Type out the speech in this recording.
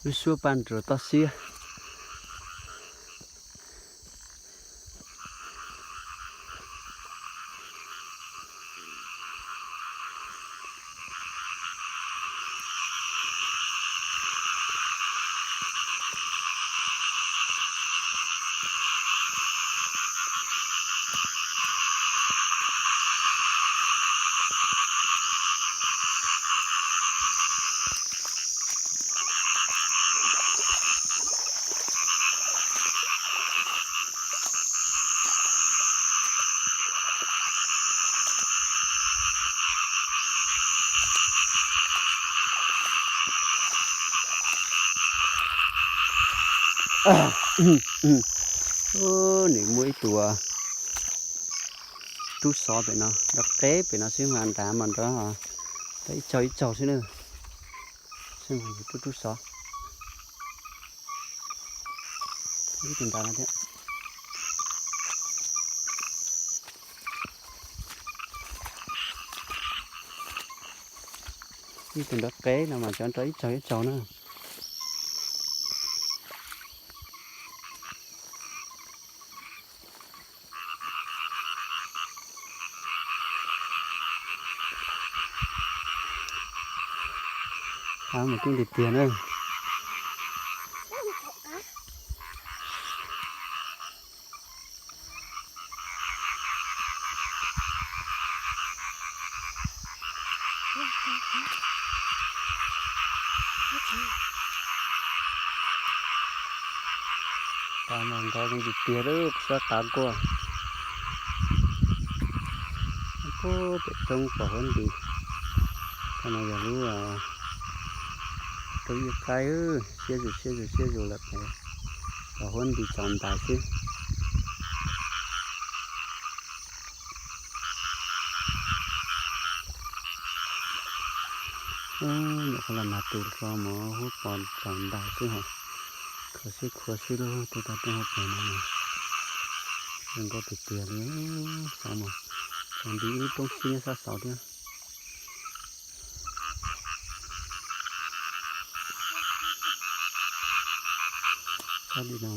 Lub suab paj nruas toj siab. Nws muaj ib tug rub xov pem no, nrov qeb pem no xwb mas nrad mas nrov ib tsaug ib tsaug xwb na. Rub rub xov. Ib tug nrad no thiab. Ib tug nrov qeb no mas cov nrov ib tsaug ib tsaug na. Mus tub tiag tiag na. Tav mas nkov zoo tiag tiag lawm, sab tav quaj. Puag pem roob pom huab ntis. Qhov no yog lub roob ib qaib, siab zus siab zus siab zus lawm, pom huab ntis tsaus ntais xwb. Nyuam qhuav los nag tus hlo mas huab pos tsaus ntais xwb hos. Kho siab khuav xwb lub teb toj roob hauv pes no. Zoo nkauj tiag tiag li. Xauv mas tsaus nti ib lub roob xwb nyob sab saud thiab. Sab li no